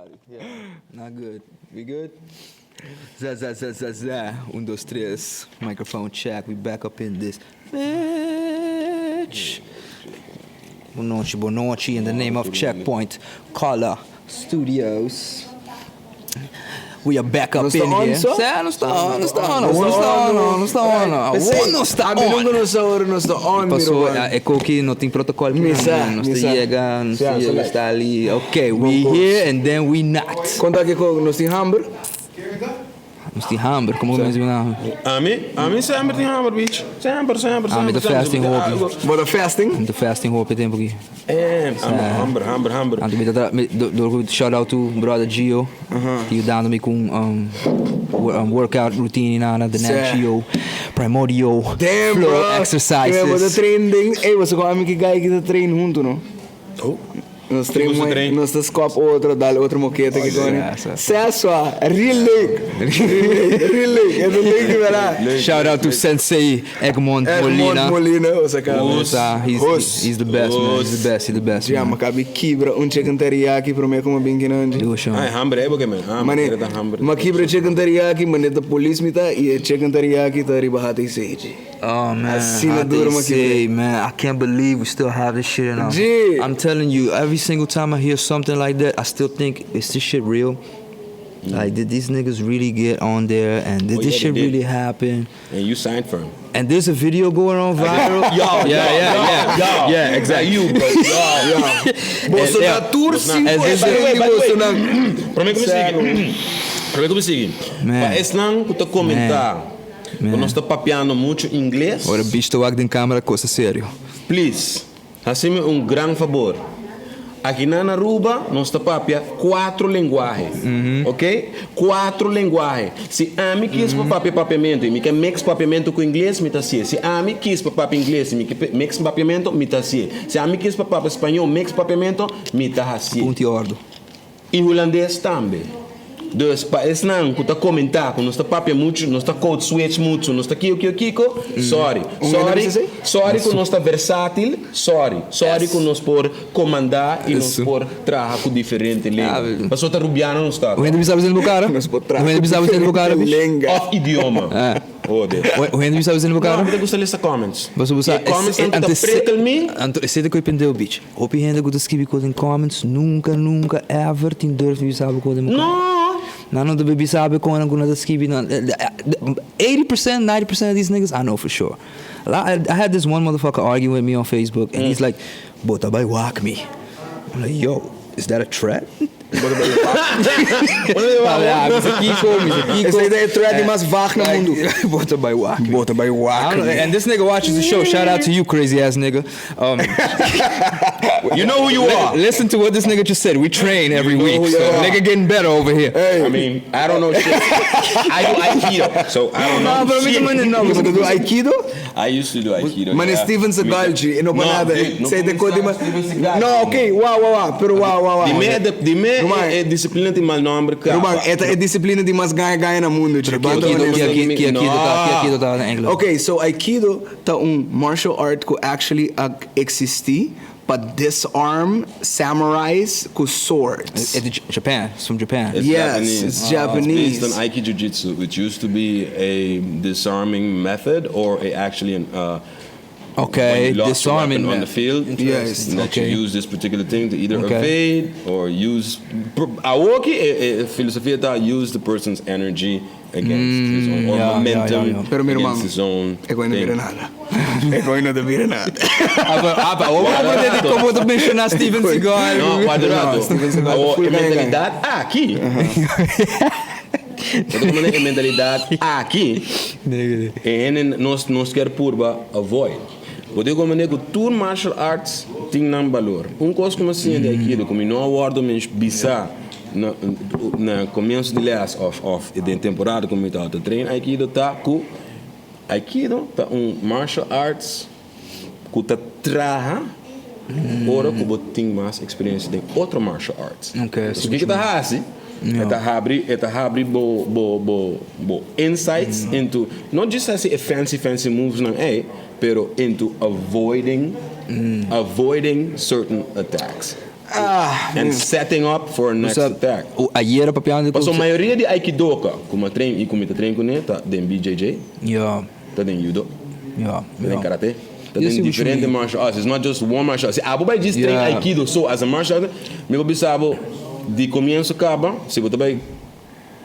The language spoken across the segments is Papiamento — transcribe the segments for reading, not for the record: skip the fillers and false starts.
Sorry. Yeah. Not good. We good? Za za za za za. Un dos tres. Microphone check. We back up in this bitch. Bon nochi, bon nochi. In the name of Checkpoint Color Studios. We are back up Nos ta in on here. so? Sa, nos ta on, nos ta on. Awor nos ta on, nos ta on. Awor nos ta Ami on. nunca nos sa ora nos ta on, mi Paso, ruman. e koki no tin protocol ki Mi sa, nos mi ta sa. yega, nos ta Sa, yega, sa. sta ali. Ok, we Bon here and then we not. Konta kiko nos tin hamber? Nos tin hamber, komo ku mester bini hamber? Ami? Ami semper tin hamber, bitch. Semper, semper, Ami semper, ta fasting semper. hopi. Bo ta fasting? Mi ta fasting hopi tempu aki. Eh, ami hamber, hamber, hamber. Anto mi ta tra, mi, do, dor ku shout out to brother Gio, ki yudando mi ku un um, workout routine i nada, the Sè. Gio, Primordial, Damn, flow bro. exercises. Bo ta train den, ey, bo sa ku ami ki guy ki ta train huntu, no? Oh. Nos train Gusto mooi, train. nos ta skop otro, dal otro mokete ki koni. Ja, sa. Seswa, real leuk. Real leuk, real leuk. E ta leuk di verdad. Shout out to Sensei Egmont Egmont Molina. Molina, o sa ka. Hus. Sa, he's, Hus. he's the best, man. He's the best, he's the best. Ja, man. ma kabi kibra un chicken teriyaki prome ku ma bin kinanji. Doe show. Ay, hamber, eh, porque man. Hamber, Mane, ta hamber. ma kibra chicken teriyaki, mane ta police mi ta, i e chicken teriyaki ta riba HTC. Oh man, Asina how duro they ma say, kibre. man, I can't believe we still have this shit in our. Gee. I'm telling you, every single time I hear something like that, I still think, is this shit real? Like, did these niggas really get on there? And did Oh, this yeah, shit they did. really happen? And you signed for him. And there's a video going on viral. Yo, yeah, yo, yeah, yeah, yo. yeah, exactly. You, bro. Yo. Boso Yeah. na tur As 5 this- By the way, by the boso way. na. Prome ku mi sigui. Prome ku mi sigui. Man. Pa esnan ku ta komentá ku nos ta papiando muchu ingles. Ora bicho ta wak den camera cosa serio. Please, hasi mi un gran fabor. Akinan na Aruba nos ta papia cuatro lenguahe, ok? Cuatro lenguahe. Si ami kis pa papia papiamento y mi ke mix papiamento cu ingles, mi ta hacié. Si ami kis pa papia ingles y mi ke mix papiamento, mi ta hacié. Si ami kis pa papia spañó mix papiamento, mi ta hacié. Punto y ordo. I hulandes tambe. Dus pa esnan ku ta komentá ku nos ta papia muchu, nos ta code switch muchu, nos ta kiko kiko kiko, sorry. Un hende Sorry, bisa esei? sorry ku nos ta versátil, sorry. Sorry ku nos por komandá i nos Eso. por traha ku diferente lenga. Ah, Pasobra ta rubiano nos ta. Un hende bisa esei na bo kara? Nos por traha Un hende bisa esei na bo kara, diferente bish? lenga. Òf idioma. Joder. Un hende bisa esei na bo No, kara? mi ta gusta lesa comments. Pasobra bo sa, E comments nan ku ta ante se- prikkle mi. Anto esei ta ku e pendeu, bitch. Hopi hende ku ta skibi kos den comments nunka nunka ever tin durf di bisa bo kos den bo cara. No! Nan no ta bisa bo kon ku nan ta skibi nan. 80% 90% of these niggas I know for sure. I had this one motherfucker arguing with me on Facebook and he's like bo ta bai wak mi. I'm like yo is that a threat? Bo ta bai wak Mi sa kiko, mi sa kiko. Esei ta e threat di mas vag na mundu. Bo ta bai wak mi. Bo ta bai wak mi. And this nigga watches the show. Shout out to you crazy ass nigga. Um, You know who you are. Listen to what this nigga just said. We train every You know week. who So you are. nigga getting better over here. I mean, I don't know shit. I do Aikido, so I don't know. No, pero mi ta manda no. Bo ta do Aikido? I used to do Aikido. Mane yeah. Steven Seagal ji, e no pa No, nada. dude, no Sei te kuminsá kodi ma. Steven Seagal. No, ok, wa wa wa, pero wa wa wa. Di me, di me Ruman, e disciplina tin mal nomber kaba. Ruman, e ta e disciplina di mas gaya gaya na mundo, chi. Ki Banda Aikido, honesto. ki Aikido, ki Aikido ta, ki Aikido ta na England. Ok, so Aikido ta un martial art ku actually a existi pa disarm samurais ku swords. E di Japan, it's from Japan. It's Yes, Japanese. it's Japanese. It's based on Aiki Jiu-Jitsu, which used to be a disarming method or a actually an Okay, when you lost your disarming weapon on the method. field. Yes. And that Okay. you use this particular thing to either Okay. evade or use. Awoki e filosofia ta use the person's energy against his own or ja, ja, momentum ja, ja. Pero mi against hermano, his own. E koi no thing. bira nada. E koi no ta bira nada. Ah, ah, ah, oh, como tu menciona Steven Seagal. No, cuadrado. No, Steven Seagal Awo, full e gang, gang. mentalidad aki. Bo ta comprende? E mentalidad aki. E hende nos nos kier purba avoid. Bo tin comprende cu tur martial arts tin nan balor. Un cos cu mi a siña di Aikido cu mi no a wordo bisa na na comienso di les of of den temporada cu mi tabata train Aikido ta cu Aikido ta un martial arts cu ta traha ora cu bo tin mas experiencia den otro martial arts. So kico ta haci? E ta habri e ta habri bo bo bo bo insights into not just haci e fancy fancy moves nan ey pero into avoiding avoiding certain attacks. And setting up for next attack. Ayera papiando cu. Paso mayoria di aikidoka cu mi a train y cu mi ta train cune ta den BJJ, ta den judo, ta den karate, ta den diferente martial arts. It's not just one martial art. Si abo bay djis train aikido so as a martial art, mi por bisa bo di comienso caba si bo ta bay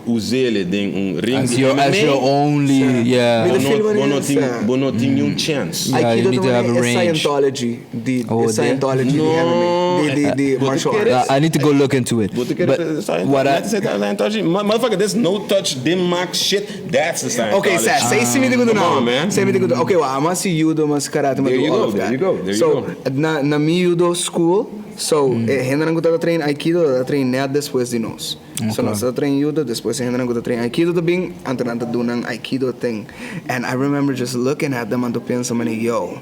Usele den un ring di MMA. As your only, yeah. Bo no tin, bo no tin niun chance. Yeah, you Aikido need to have a ta range. e Scientology di, e Scientology di MMA, di, di, di martial arts. I need to go look into it. Bo ta kere But what I, Scientology? Motherfucker, there's no touch, den maak shit, that's the Scientology. Okay, sa, say si mi di kudu Come on, na. man. Say mi di kudu. Okay, well, ama si judo, mas karate, mas There do you all go, of there that. you go, there you so, go. na, na mi judo school, so, e hendenan ku ta train aikido, ta train net despues di nos. So nos ta train judo, despues e hendenan ku ta train aikido ta bin, anto nan ta duna nan aikido thing. And I remember just looking at them anto pensa mane, yo,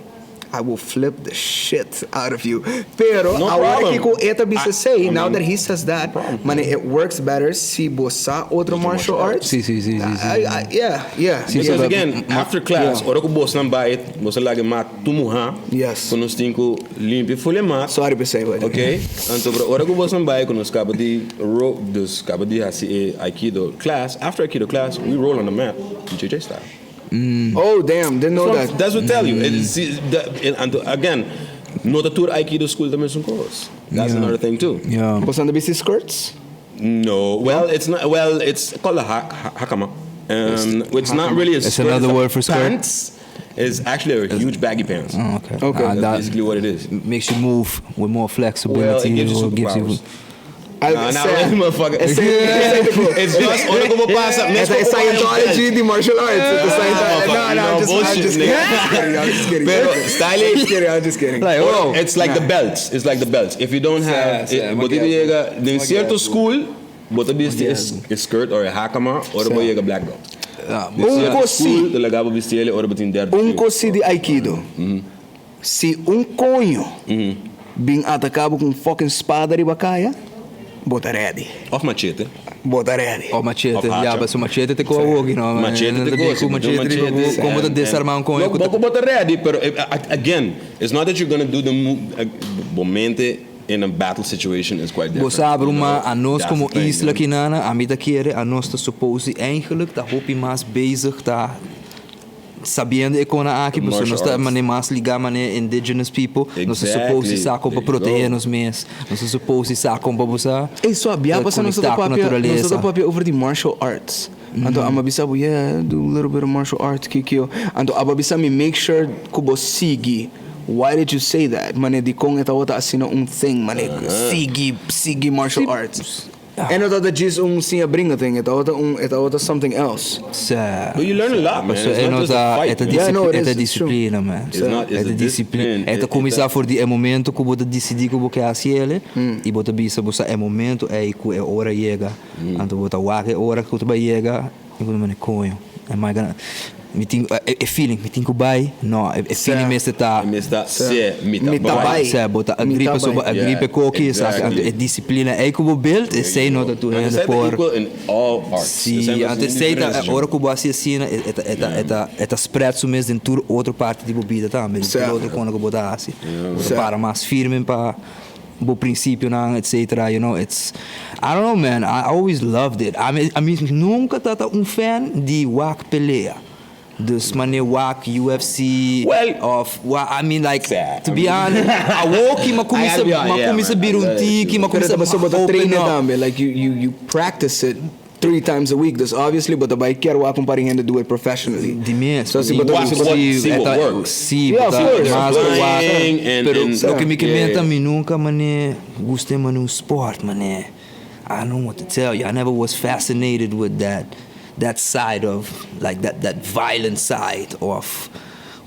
I will flip the shit out of you. Pero No awor problem. aki ku e ta bisa esei, I now mean, that he says that, mane it works better si bo sa otro martial arts. Si, si, si, si, si. I, yeah, yeah. Si, Because but- again, after class, ora ku bosnan bai, bos a laga mat tur muhá, Yes. ku nos tin ku limpia full e mat. Sorry p'esei, buddy. Ok, anto pero ora ku bosnan bai ku nos kaba di ro, dus kaba di hasi e aikido class, after aikido class, we roll on the mat, BJJ style. Oh, damn, didn't know that. That's what tell you. It, see, that, and, anto, again, no ta tur aikido school ta mesun kos. That's another thing too. Yeah. Bosnan ta bisti skirts? No, well, it's not. Well, it's called a hakama. It's not really a It's skirt. another It's a word for skirt? Pants. It's actually a huge baggy pants. Oh, okay. Okay. Ah, That's that basically what it is. makes you move with more flexibility. Well, it gives you or gives you superpowers. I- Nah, nah, sa- motherfucker. Esei ta cool. It's just ora como pasa. Esa e Scientology di martial arts. It's the Scientology. No, no, I'm just, I'm just bullshit, kidding. I'm just kidding. Pero I'm style just kidding. I'm just kidding. Like, oh. It's like the belts. It's like the belts. If you don't have, Sí, sí, it, bo tin maquillaje. yega den cierto school, bo ta bisti e skirt or e hakama, ora bo yega black belt. Den Un cierto cos school, sí. ta laga bo bisti ele ora bo tin derde Un grade. cos sí di Aikido. Si un coño bin ataca bo cu un fucking spada riba caya, bo ta ready. Of machete. Bo ta ready. Oh, machete. Of hacha. Ya, paso machete te coge woki, no? Machete te coge. Cu machete riba bo, como ta desarma un coño No, cu ta bo bo ta ready, pero again, it's not that you're gonna do the move, bo mente in a battle situation is quite Bo different. sa, You bruma, know, a nos that's como the thing, isla man. kinana, a mi ta kere, a nos ta suppose eigenlijk ta hopi mas bezig ta sabiendo e kona aki, pasobra Martial nos ta arts. mane mas liga mane indigenous people, nos ta suppose Exactly. sa kon pa There you protehe go. nos mes, nos ta suppose sa kon pa bo sa Ey, so abia pasa nos ta conecta ku papia, nos ta naturalesa. papia over di martial arts. Anto amba bisa bo, yeah, do a little bit of martial arts, kikio. Anto aba bisa mi make sure ku bo sigui. Why did you say that? Mane dikon e tabata asina un thing, mane sigui, sigui martial arts. E no tabata djis un siña bringa thing, e tabata un, e tabata something else. Sa. But you learn a lot, man. Paso It's e not no just a ta, fight, e ta man. Yeah, no, it e ta is, it's true. disciplina, man. It's not, E it's ta a disciplina. discipline. E ta E cuminsa ta for di e momento cu bo ta dicidi cu bo ke haci ele, y bo ta bisa bo sa e momento ey cu e ora yega. Anto bo ta wak e ora cu ta bay yega, y bo ta manda, coño, am I gonna, mi tin, e feeling, mi tin cu bay? No, e feeling mester ta. E mester ta, se, mi ta Mi ta bay. bay. Se, bo ta Mi agree ta pasobra bay. agree Yeah, pe koki, esaki. Anto exactly. e disciplina ey cu bo build, esey no ta tur And hende esey ta por. equal in all arts. Si, Esey no anto tin esey ta, diferencia. ora cu bo haci asina, e e ta e ta e ta e ta spread su mes den tur otro parti di bo bida tambe, den tur otro kona cu bo ta haci. Bo ta para mas firme pa bo principionan etcetera, you know, it's, I don't know man, I always loved it. Ami ami nunca ta ta un fan di wak pelea. Dus mane wak UFC Well, of wa I mean like Sad. to be honest awoki ma cuminsa I gotta be honest, ma yeah, cuminsa man. bira un tiki ma Pero cuminsa ta pasobra bo ta open train up. tambe, like you you you practice it three times a week, dus obviously bo ta bai kier wak un par di hende do it professionally. Di mes. So si bo ta Wak si bo ta what- see what eta- works. Si, Yeah, bo of ta course. mas Flying wak. and- Pero and- loke mi ke Yeah. menta mi nunca mane gusta mane un sport mane. I don't know what to tell you. I never was fascinated with that that side of like that that violent side of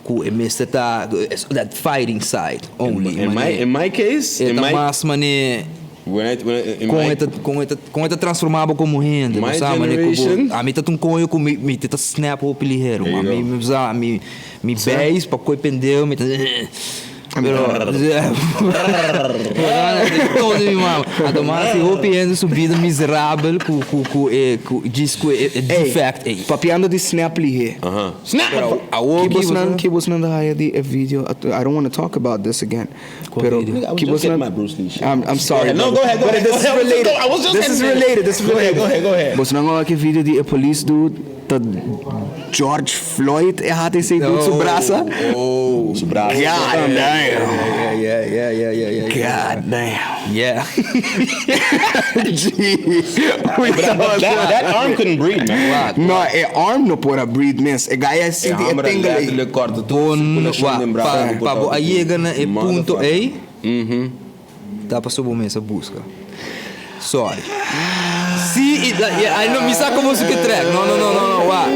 ku e mester ta that fighting side only. In my in my case, E in ta my mas mane when I when I, in kon my e ta kon e ta kon e ta transforma bo komo hende, bo My sa mane ku bo generation ami ta un koño ku mi mi ta snap hopi lihero There you mi go. mi sa mi mi beis pa koe pendeu mi ta. Pero todo mi mama. Anto mama si hopi hende su bida miserabel ku ku ku e ku djis ku e defect ei. Papiando di snap lihé. Snap! Pero awor ki bosnan ki bosnan ta haya di e video? I don't wanna talk about this again. Pero ki bosnan my Bruce Lee shit. I'm sorry. No, go ahead, go But ahead. this is related. I was just This is related. This is Go ahead, related. go ahead, go ahead. Bosnan a wak e video di e police dude ta George Floyd e hata esei dude su brasa? Oh, su brasa. God damn. Yeah. God damn. Yeah. Gee. But that arm couldn't breathe, man. No, e arm no por a breathe mes. E guy a E sinti e hammer tingle. letterlijk korte Bon, circulatie wa, in brasa. pa, pa bo a yega na e punto Motherfucker. ei, ta paso bo mes a busca. Sorry. Si, yeah, I know, mi sa como su ke trek. No, wa.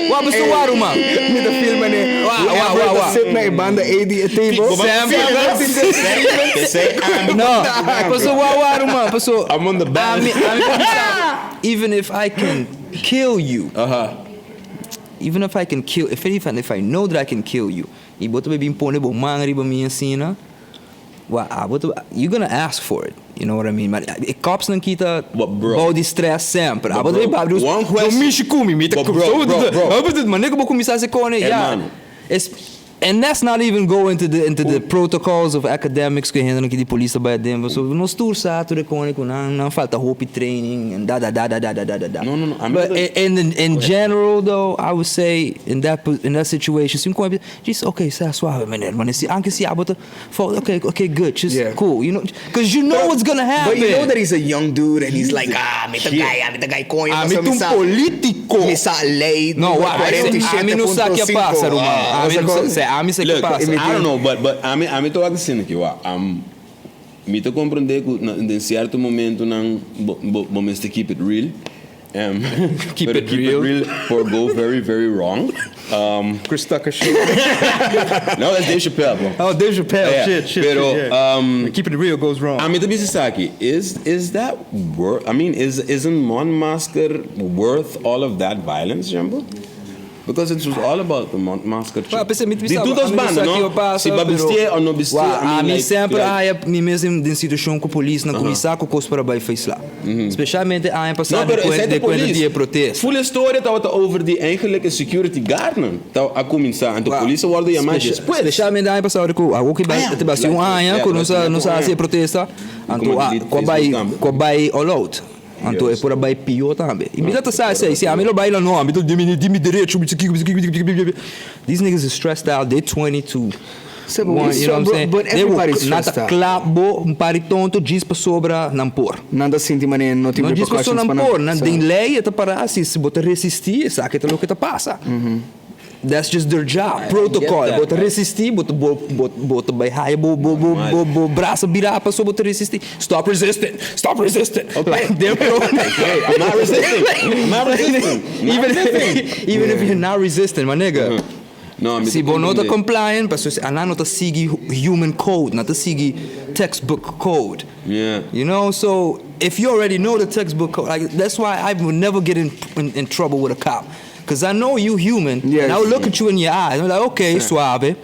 Wa, basta wa, ruman. Mi ta filma ne. Wa, wa, wa, wa. Sit na e banda ei di e table. Sempre. Say, I'm No, paso wa, wa, ruman. Paso. I'm on the back. Ami, even if I can kill you, even if I can kill, if even if I know that I can kill you, i bo ta bin pone bo man riba mi asina, wa, ah, bo ta, you're gonna ask for it. You know what I mean? Maar e cops nan kita But bro. bou di stress semper. Ah, But bo bro, ta bay one question. No mishi ku mi, mi ta But bro, bro, bro. Maar nigga bo cuminsa cone, ja. Hermano. It's, and that's not even go into the protocols of academics ku hende ku di polis bay den. So nos tur sa tur cone ku nan nan falta hopi training and da da da da da da da da da. No, I mean, But in general though, I would say in that situation, sim com just okay, sa suave meneer, maar si anche si abota, okay, good, just cool, because you know what's gonna happen. But you know that he's a young dude and he's like, "Ah, mi ta guy, ah, mi ta guy coño." Ah, mi ta un politico. Mi sa ley. No, wa, ami no sa kico pasa, ruman. Ami no sa, ami sa kico Look, pasa. I don't know, but ami ta asina cu wa, mi ta comprende cu na cierto momento nan bo bo bo mester keep it real. Keep But it keep real. it real or go very, very wrong. Chris Tucker shit. No, that's Dave Chappelle, bro. Oh, Dave Chappelle. Yeah, Shit, pero, shit, yeah. Keeping it real goes wrong. Ami ta bisa esaki, is that worth? I mean, is een mondmasker worth all of that violence, Jumbo? Because it was all about the mondmasker. Pa, pensa, mi Di tur dos banda, no? Si bo bisti of no bisti, I mean, ami like, semper like, ah, mi mes den situacion cu polis nan cuminsa cu cos pa bay face la. Specialmente aña pasa No, pero despues esey despues police. di protesta. Full story tabata over di eigenlijk security guard nan. A cuminsa, anto polis a wordo yama despues. Specialmente aña pasa cu algo cu bay te basi un aña cu nos a haci protesta, anto Como a delete cu bay Facebook tambe. cu bay all out. Anto e por bay pio tambe. Y mi ta sa sei, si ami lo bay la no, ami di mi derecho, mi aki, mi aki, mi aki. These niggas are stressed out. They're 22. So, but One, you know what I'm saying? but They will everybody's nada stressed out. klap bo, un par di tonto, djis pasobra nan por. Nan ta sinti manera no tin No djis pasobra repercussions nan pa por, nan den ley ta para si si bo ta resisti, sabe cu loke ta pasa. That's just their job, protocol. Get that, Bo ta resisti, bo ta bo bo bo ta bay haya bo bo bo bo bo brasa bira paso bo ta resisti. Stop resisting. Stop resisting. Like they're pro. Hey, I'm not resisting. I'm not resisting. Not Even resisting. even if you're not resisting, my nigga. No, mi Si bo no ta comprende. compliant, paso nan no ta sigui human code, no ta sigui textbook code. So if you already know the textbook code, like that's why I would never get in trouble with a cop. 'Cause I know you human, and I will look at you in your eyes. I'm like, "Okay, suave.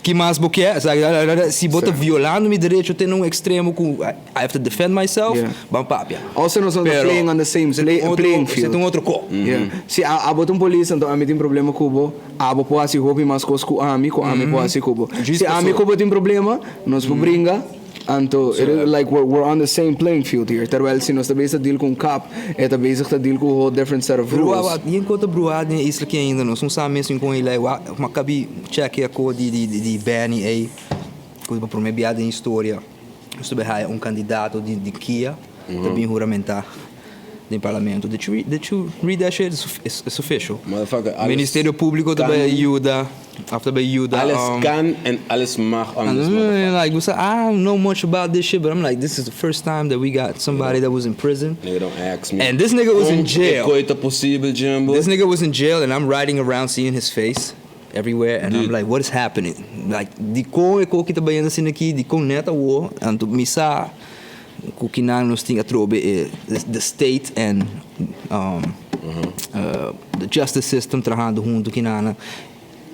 Kico mas bo kier?" It's like, si bo ta violando mi derecho te un extremo cu I have to defend myself, ban papia. Also, nos ta Pero, playing on the same otro, playing Bo field. tin otro co. Yeah. Si abo ta un polis, anto ami tin problema cu bo, abo por haci hopi mas cos cu ami por haci cu bo. Juist Si ami so. cu bo tin problema, nos por bringa. Anto, it is like we're on the same playing field here. Terwijl si nos ta bezig deal cu un cop, e ta bezig ta deal cu a whole different set of Brua, rules. wa, y encuanto brua den isla aki ainda nos no sa mes con ele, wa, m'a caba check e cos di Benny ey, cu pa prome biaha den historia. Nos tambe haya un candidato di KIA, tambe huramenta den parlamento. Did you read that shit? It's official. Motherfucker, alles Ministerio Publico kan. tambe yuda, after tambe yuda. Alles kan en alles mag anders, motherfucker. Like, I don't know much about this shit, but I'm like, this is the first time that we got somebody that was in prison. Nigga, don't ask me. And this nigga was in Con jail. E coisa possível, Jumbo. This nigga was in jail, and I'm riding around seeing his face everywhere, and I'm Dude. like, "What is happening?" Like, di con e cos ta bayendo asina aki, di con neta wo, anto mi sa, cu kinan nos tin atrobe the state and the justice system trahando hunto kinan,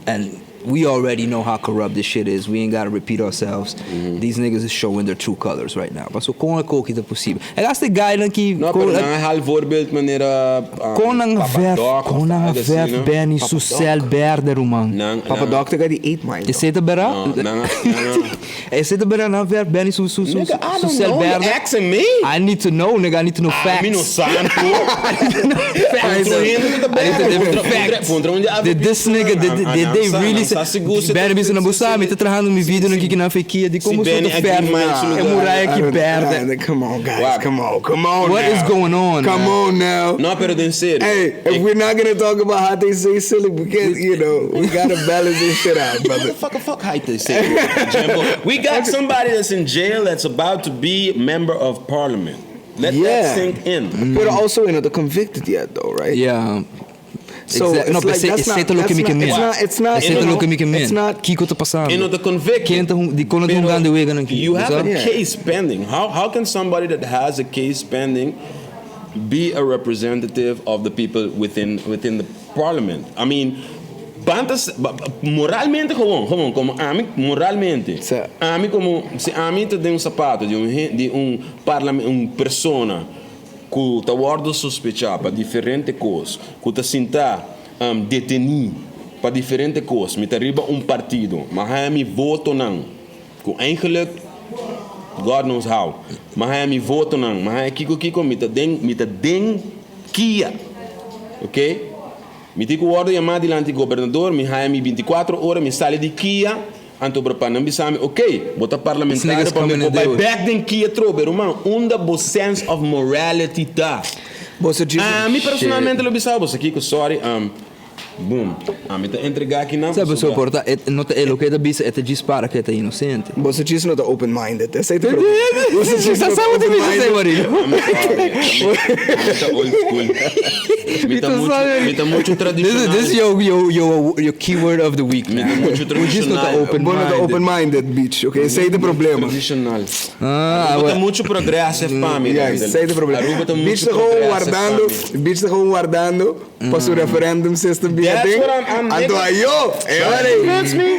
and We already know how corrupt this shit is. We ain't gotta repeat ourselves. These niggas is showing their true colors right now. Paso kon e koki ta posibel? E hasta e guynan ki No, pero nan a haal voorbeeld manera Kon nan Papa verf, Doc kon of nan a algo así, verf no? Benny su cel berde ruman? Nan, Papa nan, Doc ta ga di 8 Mile. Esey ta bera? No, nan a, nan a. Esey ta bera nan verf Benny su su su Nigga, I su don't cel know, you berde? asking me? I need to know, nigga, I need to know Ah, mi no facts. sa anto. Facts. Puntra un hende ku ta I need to berde. know Puntra, puntra, facts. puntra un di Did this nigga, did, did they really say, Benny bisa na bo sa, mi ta trahando mi video na kiki nan fekia di Si como Benny so a ta green verf mile su e lugar. muraya ki berde. Come on, guys. Wak. Come on. Come on. What now. is going on, Come man? on now. No, pero den serio. Hey, if we're not gonna talk about how they say silly, we can't, you know, we gotta balance this shit out, brother. Motherfucker, fuck how they say it. We got somebody that's in jail that's about to be member of parliament. Let Yeah. that sink in. But also, you know, they're convicted yet, though, right? Yeah. So Exa- it's no, like, esey, that's esey not, ta loke that's mi ke not, men. it's not, it's not, Esey ta loke mi ke men. it's not, Kiko ta pasando? You know, the convict. Ken ta hun- di kon ta hungando wega nan ki. You have a Yeah. case pending. How can somebody that has a case pending be a representative of the people within the parliament? I mean, bantas, moralmente gewoon, gewoon como ami moralmente. Sí. Ami como si ami ta den un sapato di un di un parlament un persona ku ta wordo sospecha pa diferente cos, ku ta sinta deteni pa diferente cos, mi ta riba un partido, ma haya mi votonan, ku eigenlijk God knows how, ma haya mi votonan, ma haya kiko kiko, mi ta den, mi ta den kia, ok? Mi tin ku wordo yama dilanti gobernador, mi haya mi 24 ora, mi sali di kia, anto bro pa nan bisa mi, ok, bo ta parlamentario pa mi por bai bek den kia trobe, ruman, unda bo sense of morality ta? Boso djis. Ami personalmente lo bisa bo, Kiko, sorry, boom, ami ta entrega aki nan Sa pasobra. pasobra por ta, e no ta e loke e ta bisa, e ta djis para ku e ta inosente. Boso djis no ta open minded, esei ta problema. Boso djis no Sa ta sa bo ta open bisa esei, minded. Marillo. Ami sorry, ami ta old school. Mi ta muchu, mi ta muchu This is, tradicional. this is your, your, your, your keyword of the week. Mi ta muchu Bo djis no ta tradicional. open Bo no ta minded. open minded, bitch, ok? Esei ta problema. Tradicional. Ah, Aruba ta we- muchu progressive pa mi. Ja, esei ta problema. Aruba ta Bitch muchu ta gewoon progressive pa wardando, mi. bitch ta gewoon wardando pa su referendum system bia That's den. what I'm Anto ayo, e ora ei. Convince me.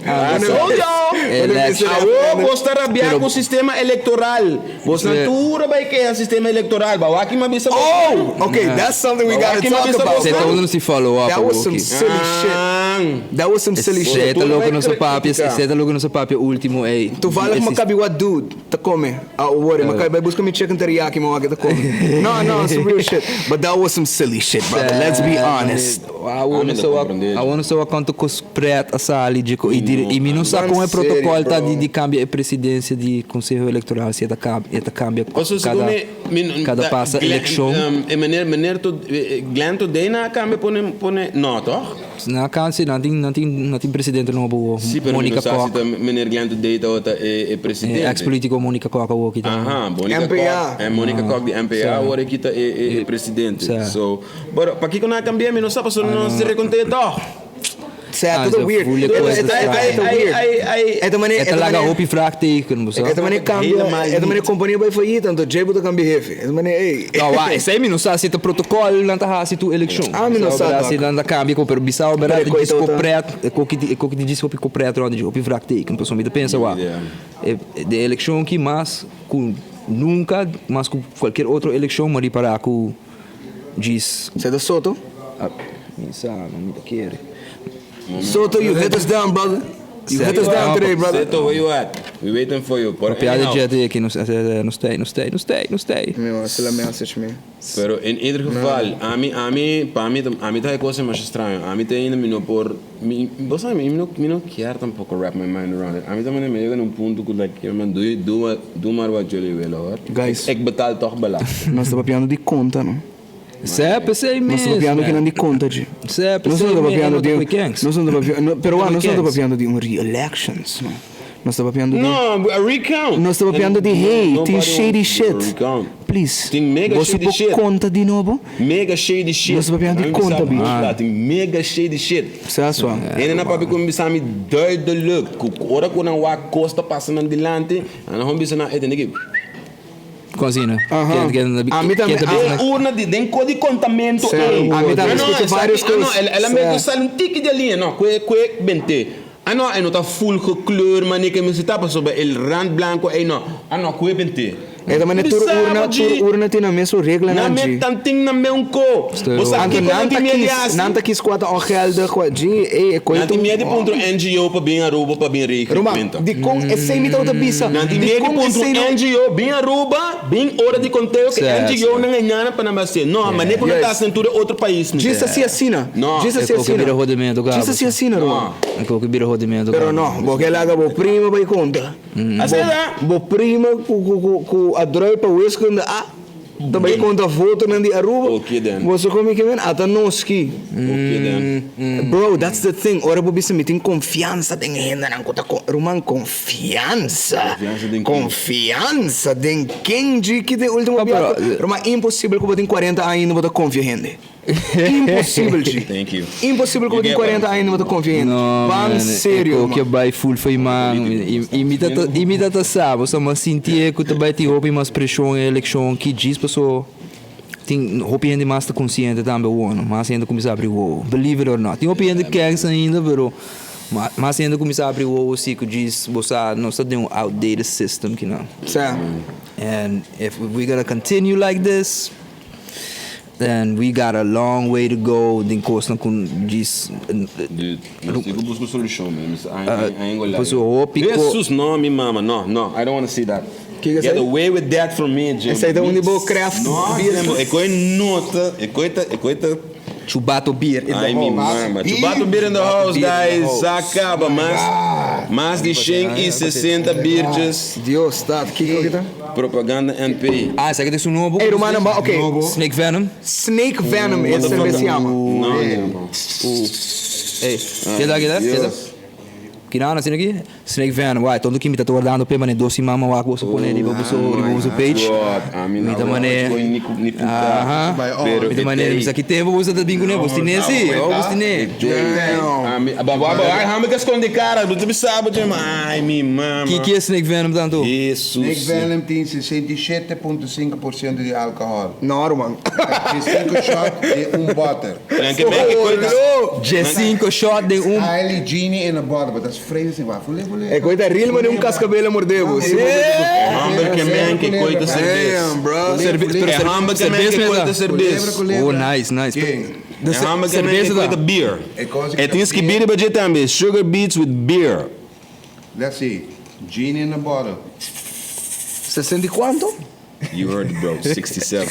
Ah, Told y'all. Election. Awo, bo ta rabia ku sistema elektoral. Bo Sí. natura bai keha sistema elektoral. Ba wak mi a bisa bo. Oh, okay, that's something we gotta Ba wak mi a talk bisa about. bo. Esei ta unda nos tin follow up That was awo some aki. silly shit. That was some silly Esei shit. ta loke nos a Tur bai papia, kritika. esei ta loke nos a papia ultimo ei. Toevallig Esi- mi kabi wat dude ta come. Ah, worry, mi kabi bai busca mi chicken teriyaki mi wak ta come. No, no, some real shit. But that was some silly shit, brother. Let's be honest. Awo no Ami sa ta wak, comprende. awo no sa wak kanto kos pret a sali di ko i dire, i mi no sa kon e Serio, protocol ta bro. di di cambia e presidencia di Conseho Electoral si e ta cam e ta cambia Paso cada segun mi, mi, cada da, pasa Glenn, eleccion. E meneer, meneer tot, Glenn tot Dena cambia pone, pone, no toch? Na kan si nan tin nan tin nan tin presidente nobo Si, pero mi Monica no sa si Kok. ta meneer Glenn tot Dena tabata e, e presidente. E ex politico Monica Kok awo kita. Aha, Monica NPA. Kok. E Monica Kok di NPA Sa. awor aki ta e, e, e presidente. Sa. So, pero pakiko nan a cambia mi no sa pasobra no si reconte toch. Sa, Ah, todo zo weird. voel ik Eta- wel eta- eens eta- dat eta weird. Ai, ai, ai. Eta mane- E ta eta laga mane- hopi vraagteken, bo sa. Eta mane cambia, Helemaal eta mane niet. compania bai failliet, anto Jay bo ta cambia hefe. Eta mane, ey. No, wa, esei mi no sa si ta protocol nan ta hasi tu eleccion. Ah, mi no sa, Sa si doc. nan ta cambia ko, pero bisao bera Pero di ko disco ito ta- pret, e ko ki di e ko ki di disco hopi pret rond di hopi vraagteken. Paso mi ta pensa wa. Yeah. E de eleccion ki mas ku nunca, mas ku cualkier otro eleccion m'a ripara ku djis. Sa ta Soto? Ah, mi sa, no mi ta kere. Soto, you hit us down, brother. You hit us down today, brother. Seto, where you at? We waiting for you. Por Papia de anyhow. jet aki, nos nos stay, nos stay, nos stay, nos stay. Mi a sela message mi. Pero in ieder geval, ami, ami, pa mi, ami ta e cosa mas extraño. Ami te ainda mi no por, mi, bo sabe, mi no, mi no kier tampoco wrap my mind around it. Ami ta mane medio en un punto ku like, yo man, doe, doe, wat, doe maar wat jullie willen hoor. Guys. Ik betaal toch belasting. Nos ta papiando di conta, no? Sè, p'esei Nos ta mes, papiando man. kinan di conta, dje. Sè, Nos p'esei no ta mes, papiando no ta di cu kens. Nos no ta papiando, pero No ta nos cu no ta kens. papiando di un re-elections, no. Nos ta papiando di No, a recount. Nos ta papiando di hey, Nobody tin wants shady to do a shit. recount. Please. Tin mega Boso shady por shit. conta di nobo? Mega shady shit. Nos ta papiando di Ami conta, bisa bicho. mi, Tin mega shady shit. Sa sua. Hende na papia ku mi bisa mi duidelijk. Ku ora ku nan wak kos ta pasa nan dilanti, nan hon bisa nan, ey, tende ki. Kon asina? Aha. Ken ken A mi tambe, ken ta a- bisa Den urna di den ko di kontamento Sí, ei. a mi tambe No, no, skucha esaki- varios ah, no, kos. el el a Sí. mete sali un tiki di e liña, no, kue kue bente. Ah no, e no ta full gekleur manera ke mester ta pasobra el rand blanco ei no. Ah no, kue bente. E ta manera tur Bisa urna, bo, tur G. urna tin nan mesun reglanan, Nan G. me tantin nan me un ko. Estoy Bo sa Anto kiko nan nan ta tin miedo di kis, hasi? nan ta kis kua ta ongeldig, kua, G, ey, e koi Nan ta tin un miedo di puntra un NGO pa bin Aruba pa bin regla Ruman, cuenta. dikon esei mi tabata bisa? Nan tin miedo di Dikon puntra esei un no. NGO bin Aruba, bin ora di conteo ke Sí, NGO sí. nan a ñana pa nan bai hacié. No, manera ku nan ta Yes. haci den tur e otro paisnan. Djis así asina. No. Djis E así koke asina. bira hodimento Djis kaba. así asina, ruman. E koke bira hodimento Pero kaba. no, bo ke laga bo prima bai konta. Asina ta. Bo prima ku ku ku ku a drui pa wiskunde A ta bai konta votonan di Aruba. Oké den. Boso komi ke men ata nos ki. Oké den. Bro, that's the thing. Ora bo bisa mi tin konfiansa den e hendenan ku ta kon ruman konfiansa. Konfiansa den ken? Konfiansa den ken dje ki ta e ultimo Ah, pero, biaha. Ruman imposibel ku bo tin kuarenta aña i bo ta konfia hende. Imposibel G. Thank you. Imposibel ku bo tin 40 aña no bo ta konfia hende. No, Ban man, serio, e koke man. bai full fo'i man. I mi ta i mi ta ta sa, bo sa, mi a sintié ku ta bai tin hopi mas preshon e elekshon ki djis paso tin hopi hende mas ta konsiente tambe awor, no. Mas hende kuminsá abri wowo, believe it or not. Tin hopi hende kèrs ainda, pero mas hende kuminsá abri wowo si ku djis bo sa nos ta den un outdated system kinan. Sa. And if we gonna continue like this. Then we got a long way to go den kosnan ku djis. Dude, nos tin ku buska un solushon man. Mis I I ain't gonna lie. Pasobra hopi ko. Jesus no mi mama no no I don't wanna see that. Kiko Get esei? away with that from me Jim. Esei ta un di bo craft No beers? Jim, e koi nota e koi ta e koi ta. Chubato beer in the Ai mi house. mama. Chubato beer in the house guys. Sa kaba mas mas di shen i sesenta biertjes. Dios tata kiko ki ta? Propaganda NP. Ah, esaki ta esun nobo? Ey rumannan ba ok. Snake Venom. Snake Venom e cerveza yama. No, no. Ey, keda keda keda. Kina asina aki? Snake Venom, wai, tonto ki mi ta wardando p'e mane dos siman mawak boso pone riba boso riba boso page. Mi ta mane aha, mi ta mane mi sa ki tempo boso ta bin kuné, bos tine si, oh bos tine. Ki ki e Snake Venom tanto? Snake Venom tin 67.5% di alcohol. No ruman. Diescinco shot den un boter. Diescinco shot den un. Highly genie in a bottle, but that's freezing. Wa fule fule. E koe ta real mane un cascabel a morde bo. Si. Hamber ke men ke koe ta serbes. Damn, bro. E hamber ke men ke koe ta serbes. Oh, nice, nice. E hamber ke men ke koe ta beer. E tin skibí riba dje tambe, sugar beets with beer. Let's see. Genie in a bottle. Sesenta i kuanto? You heard it bro, 67.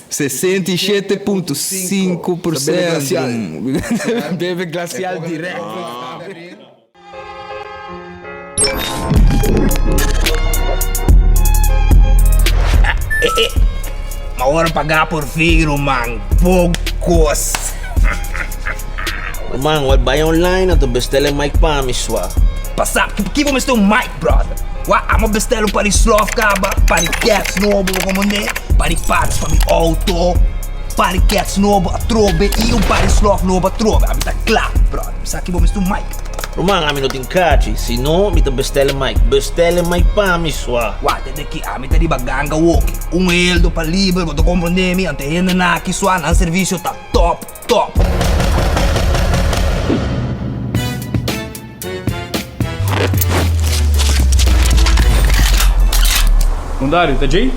67.5%. Bebe glacial direct. Ma ora pagá por fin ruman, pocos. Ruman, wal bai online anto bestel e mic pa mi swa. Pasa, ki bo mester un mic brother? Wa amo bestel un par di slof kaba, par di cats nobo bo komende, par di parts pa mi auto, par di cats nobo atrobe i un par di slof nobo atrobe. Ami ta kla brother, mi sa ki bo mester un mic. Ruman, ami no tin kachi, si no mi ta bestel e mic. Bestel e mic pa mi swa. Wa tende ki ami ta riba ganga woki, un heldo pa liber, bo ta komprende mi, anto e hendenan aki swa nan servisio ta top. Top! Un Dario, ta djei?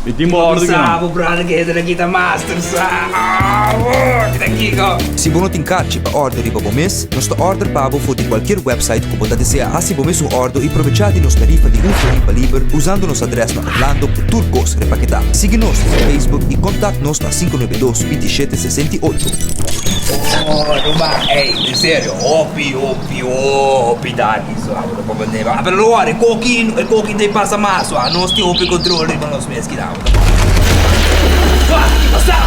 Mi tin bo ordu ki nan. Bo brother ke hende aki ta master sa. Kita kiko. Si bo no tin karchi pa order riba bo mes, nos ta order pa bo for di kualkier website ku bo ta desea hasi bo mes un ordo i probechá di nos tarifa di un florin pa liber usando nos adrès na Orlando ku tur kos repaketá. Sigui nos riba Facebook i kontak nos na 592 27 68. Oh, ruman, ey, en serio, hopi, hopi, hopi danki so abo ta comprende. Ah, pero no worry, e koki, e koki ta pasa mas so, nos tin hopi control riba nos mes kida abo ta comprende. Wah, ki pasa?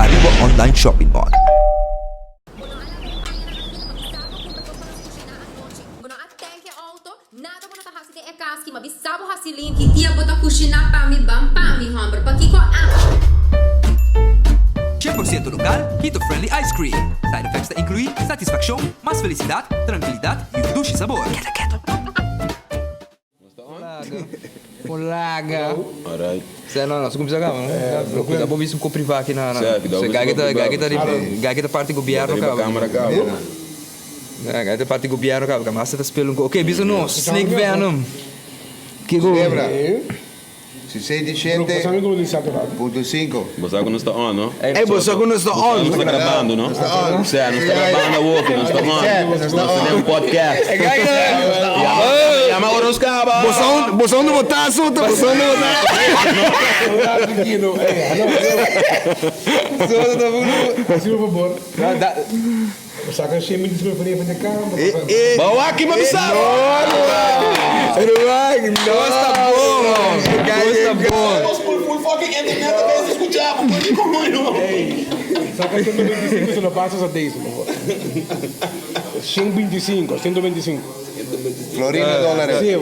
Aruba Online Shopping Mall. Nada bo no ta hasi den e kas ki ma bisa bo hasi limpi. Ki dia bo ta kushiná pa mi? Ban pa mi, hòmber. Pakiko a. 100% lokal, Keto Friendly Ice Cream. Side effects ta inkluí satisfakshon, mas felisidat, trankilidat i un dushi sabor. Keda keto! Polaga. Alright. Sè no, nos kuminsá kaba, no? Cuidado bo bisa un ko privá aki na. Sè, cuidado Sè, bo bisa gaki un ta, ko gaki ta privá. riba, gaki ta parti gobierno Riba kaba. kamera kaba. Ja, gaki ta parti gobierno kaba, kaba hasta ta speel un ko. Oké, bisa nos, Snake Venom. Kiko? Culebra. 67.5. Bo sa ku nos ta on, no? Ey, bo sa ku nos ta on. Nos ta grabando, no? Nos ta on. Sè, nos ta grabando awor, nos ta on. Nos ta Nos ta den un podcast. Yama ora nos kaba. Bo sa un, bo sa unda bo ta, Soto? Bo sa unda bo ta? Soto ta bulu. Saka shen minutes pa frente di camera. Bo wak ki bo bisa bo. Ruman, Nos ta bon, man. Nos ta bon. Nos full full fucking internet ta bezig scucha bo. Por ki coño. Saka 125 se lo pasas a Daisy, por favor. 125, 125. Florina dólares. Sí,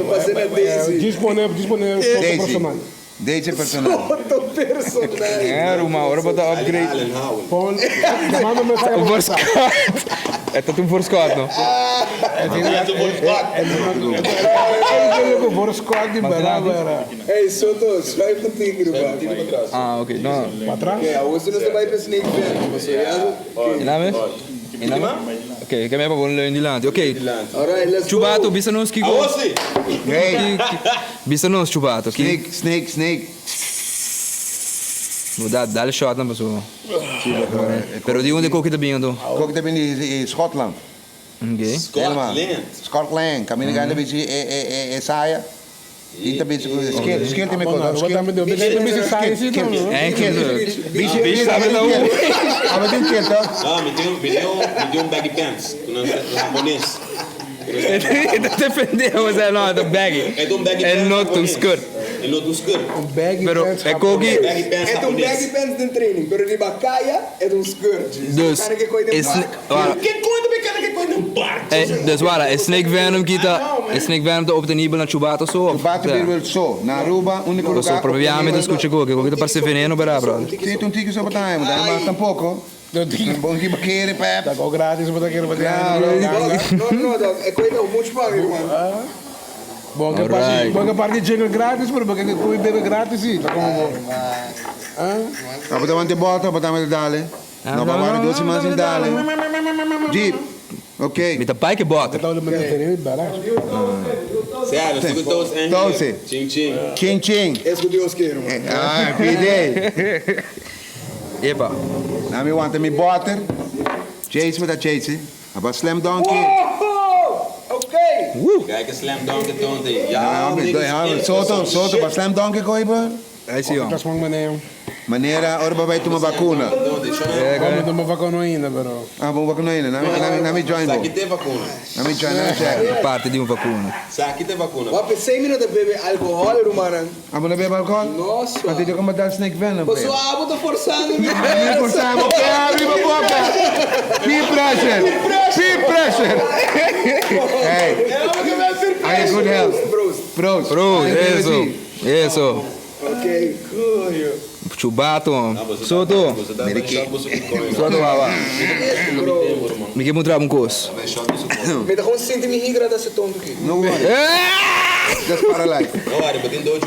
dispone, dispone foto Daisy. personal. Daisy personal. Foto personal. Ja, ruman, ora bo ta upgrade. Pon, manda un mensahe Un por WhatsApp. voorschot. E ta un voorschot, no? Voorschot di bera bera. Ey, Soto, schuif een teken, ruman. Ah, oké. No. Pa atras? Oké, awor nos ta bai pa Snake Venom, paso ya. Iname? Iname? Oké, ik heb even een leun die land. Oké. Alright, let's go. Chubato, bisa nos kiko. Awor si. Hey, Bisa nos Chubato. Ki? snake, snake, snake. No, da, dale shot na paso. Pero di unda koki ta bin anto? Koki ta bin di Schotland. Oké. Helemaal. Scotland. Scotland. Camina ganda bici e e e e saia. Inta bici ku skill, skill te me Bueno, conta. wat dan met de met de saai zit dan, hoor. Eigenlijk. Bici, Bici sabe na u. Aba tin kill toch? Ah, mi tin mi tin mi tin un baggy pants. Ku nan japones. Ta defendé, mas e no, ta baggy. E ta un baggy E pants no ta un japones. skirt. E no ta un skirt. Un baggy Pero pants e koki Baggy pants E ta un japones. baggy pants den training, pero riba kaya e ta un skirt. Dus, Kan ik kooi e den sne- bak. wara. Ke kooi ta kan ke kooi den bak? Eh, dus wara, e Snake Venom kita, e Snake Venom ta obtenibel na Chubato so? of? Chubato bir so, na Aruba, unico So, lugar. probabilmente scucha koki, koki ta parse veneno bera, brother. Sì, un tiki sopra time, dai, ma tampoco. Un buon chi bakere, pep. Dat ook gratis, maar dat keer wat Claro. No, no, dog. E kooi nou mucho paga, man. Bom, que parque, bom que parque jingle gratis, pero porque kooi bebe gratis, sí. Ta como bom. Ma potevamo te bota, potevamo dale. No, ma guarda, due settimane sin dale. Jeep. Ok. Mi ta pai ke bota. Dat we met de veneno bera. Sério, sigo todos en. Doce. Ching ching. Ching ching. Es ku Dios quiere, man. Ah, PD. Epa. Now mi want mi butter. Chase met dat chase. Aba slam dunk. Oké. Kijk, een slam dunk het toont. Ja, Ja, ja, soto, soto, ba slam dunk ko iba. Aí sim, ó. Dat is meneer. Manera, ora ba vai toma vacuna. Como de uma vacuna ainda, pero. Ah, bom vacuna ainda. Na mi na mi join bo. Aqui tem vacuna. Na mi join, na mi check. Parte di un vacuna. Aqui tem vacuna. Wat pensei me dat bebe alcohol, man. Ah, mo na bebe alcohol? Nossa. Ma ti come dal snake venom. Você abo tá forçando, me Mi forçando, abre a boca. Peer pressure. Peer pressure. Hey. I in good health. Bros. Bro, eso. Eso. Ok, cool. Chubato, homem. Soto. Soto, wawa. Mi ke mostrar un cos. Me dá gewoon sentiment higra dat ze tonto aqui. No worry. Just para life. Olha, eu tenho dois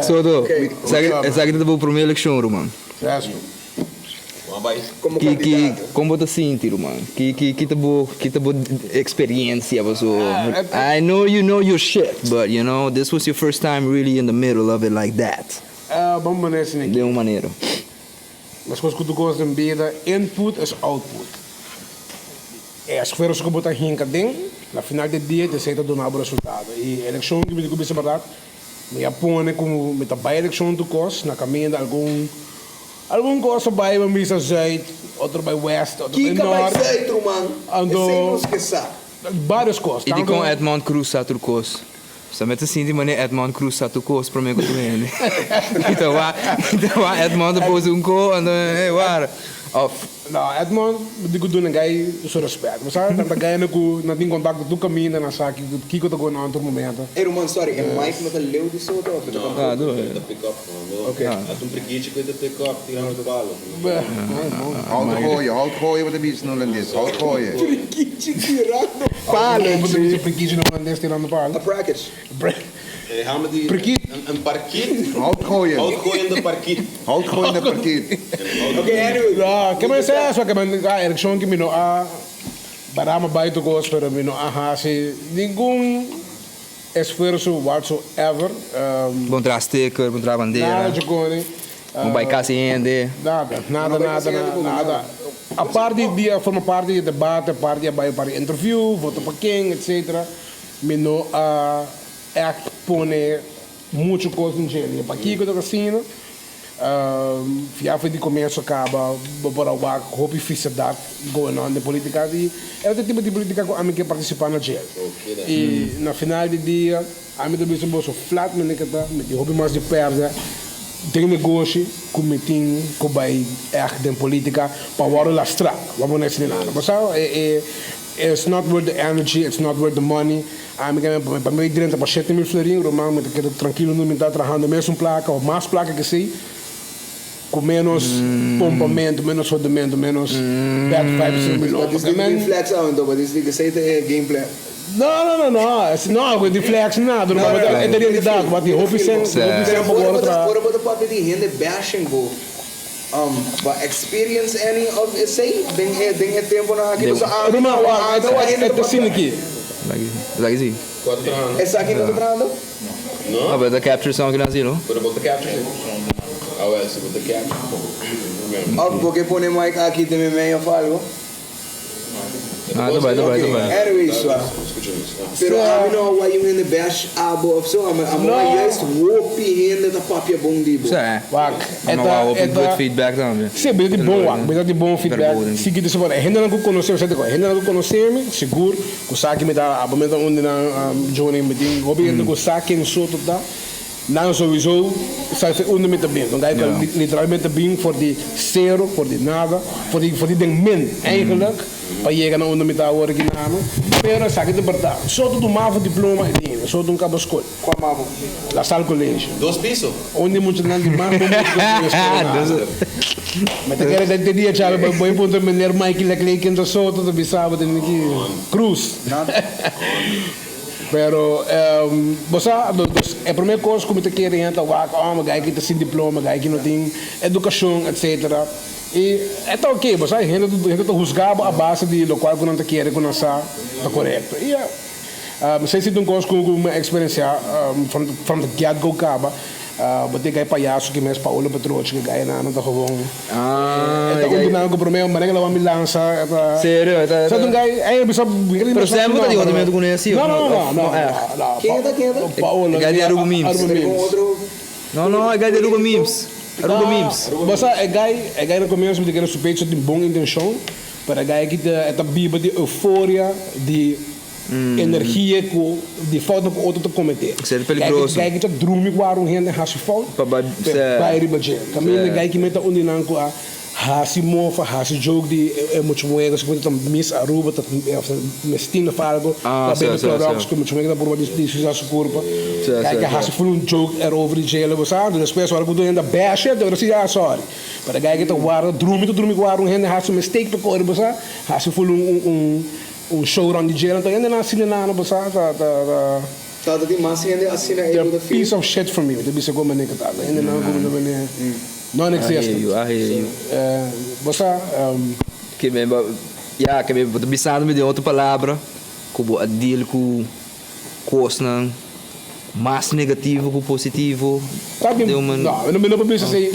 Soto. Sabe, sabe que tá primeira eleição, mano. Sério. Como Que que candidato. como você sente, mano? Que que que tá boa, que tá boa experiência, você. I know you know your shit, but you know, this was your first time really in the middle of it like that. Ah, bom meneer Snake. De uma maneira. Mas coisas que tu gostas em vida, input is output. É, as coisas que botar rinca dentro, na final do dia, te aceita do nabo resultado. E eleição que me digo bem verdade, me apone como me tabai eleição do cos, na caminho de algum algum coisa vai para mim zuid, outro vai west, outro vai Kika vai norte. zuid, man. Ando- Esse não esqueça. Várias coisas. E di Tanto- com Edmond Cruz Saturcos. Somente assim de maneira Edmond Cruz Saturcos para mim que eu ele. Então lá, então lá Edmond pôs um co, então hey, waar. Of No, Edmond, digo doen een guy zo respect. Maar sabe, tanta guy no ku na tem contato do caminho na saki, kiko tá going on outro momento. Hey, Roman, sorry. E Mike não tá leu de soto. ah, doe. Pick up, man. Oké. Had een prekeertje kun je pick up, tirando de balen. Hout gooien, hout gooien wat de bies nul en dit. Hout gooien. Prikichi tirando Palo, palo. você precisa no holandês tirando palo. A bracket. E hamber di Parkiet. Een parkiet. Houtgooien. Houtgooiende parkiet. Houtgooiende parkiet. Okay, anyway. No, ke men sa so ke men a elekshon ki mi no a barama bai tur kos pero mi no a hasi ningun esfuerso whatsoever. Bon traha sticker, bon traha bandera. Nada chocone. Bon bai kasi hende. Nada, nada, nada, nada. Apart di a forma parti di e debate, apart di a bai un par di interview, vota pa ken, etcetera, mi no a Echt pone mucho cos den dje. E pakico ta asina, ya for di comienzo caba bo por a wak hopi visedad going on den politica y e otro tipo di politica cu ami ke participa na dje. Y na final di dia ami ta bisa boso flat mene ke ta, mi tin hopi mas di perde den negoshi cu mi tin cu bay echt den politica pa wordo lastra, bo a pone asina nan. Bo sa e It's not worth the energy, it's not worth the money. Ami ke pa mi drenta pa 7000 florin, ruman, mi ta keda trankilo no mi ta trahando mesun plaka of mas plaka ke esei, ku menos pompamentu, menos hodemento, menos bad vibes den mi But lopo. dis di tin flex awe anto, but dis di esei ta e game plan. No, no, no, no, no, ku di flex nada, ruman, but e ta realidat, wak di hopi sen, hopi sen pa wòrdu traha. Ora bo ta papia di hende bashing bo. Ba experience any of esey den e den e temponan aki? Pasobra ami Ruman, wak, ami a hende e ta asina aki. Esaki si. Esaki no ta trahando? No, pero ta capture sound kina si no? Pero bo ta capture si. Awel si bo ta capture. Of bo ke pone mic aki den mi mei of algo? Ah, ta bai, ta bai, ta bai. Anyway, swa. Pero ami no a wak un hende bash abo of so, ami a wak juist hopi hende ta papia bon di bo. Sa, Wak, ami a wak hopi good feedback tambe. Si, mi ta di bon wak, mi ta di bon feedback. Si ki ta sopor, e hendenan ku konosé mi, sa di ku e hendenan ku konosé mi, sigur ku sa ki mi ta, abo mi ta un di nan, Johnny, mi tin hopi hende ku sa ken Soto ta. Nan sowieso sa fe unda mi ta bin. Don guy literalmente bin for di cero, for di nada, for di for di den min eigenlijk pa yega na unda mi ta awor aki nano. Pero esaki ta berdad. Soto ta un mavo diploma e tin, soto un caba scol. Cua mavo? La Salle College. Dos piso. Unda e muchanan di mas bon mucha ta studia scol. Mi ta kere den te dia chave bo e puntra meneer Mikey Leclerc ken ta Soto ta bisa bo tene ki Cruz. Pero bo sa, e prome kos ku mi ta kere hende ta wak, oh mi gai ki ta sin diploma, gai ki no tin edukashon etsetera. I e ta oke, bo sa, hende hende ta husga bo a base di lokual ku nan ta kere ku nan sa ta korekto. I ya, esei si ta un kos ku mi a eksperensiá from from the get go kaba. Bo tin gai payaso ki mes Paolo Petrochi ki gai nan ta gewoon. Ah, e ta un di nan ku prome manera ku lawa mi lansa e ta. Serio? E ta. Sa ta un gai ey bisa Pero Sam bo ta di otro momento ku ne si No no no no no. Ken e ta ken e ta? Paolo. E gai di Aruba Memes. Aruba Memes. No no e gai di Aruba Memes. Aruba Memes. Bo sa e gai e gai na komienso mi ta kere su pecho tin bon intenshon pero e gai aki ta e ta biba di euforia di Energia ku di foutnan ku otro ta kometé. Ser peligroso. Gai ki ta drumi ku aru un hende hasi fout, Pa bai pe bai riba dje. Kaminda gai ki meta un di nan ku a hasi mofa, hasi joke di e mucha muhé ku ta Miss Aruba, ta of ta Miss Teen of algo, ta bebe Clorox ku mucha muhé ta purba di susa su kurpa. Gai ki a hasi ful un joke erover di dje, bo sa. Despues ora ku tur hende a bash e, ta si ah sorry. Pero gai ki ta warda drumi ta drumi ku aru un hende hasi un mistake pa kore, bo sa, hasi ful un Un show rond di djel anto hende nan asina nano bo sa ta ta ta. Ta tin mas hende asina ey They're ku ta feel. piece of shit for me mi ta bisa como manera ta hende nan como ta manera non I hear existent you, I hear you. Bo sa. Ke men bo ya ke men bo ta bisando mi den otro palabra ku bo a deal ku kosnan mas negativo ku positivo Ta bin den un man no mi no por bisa así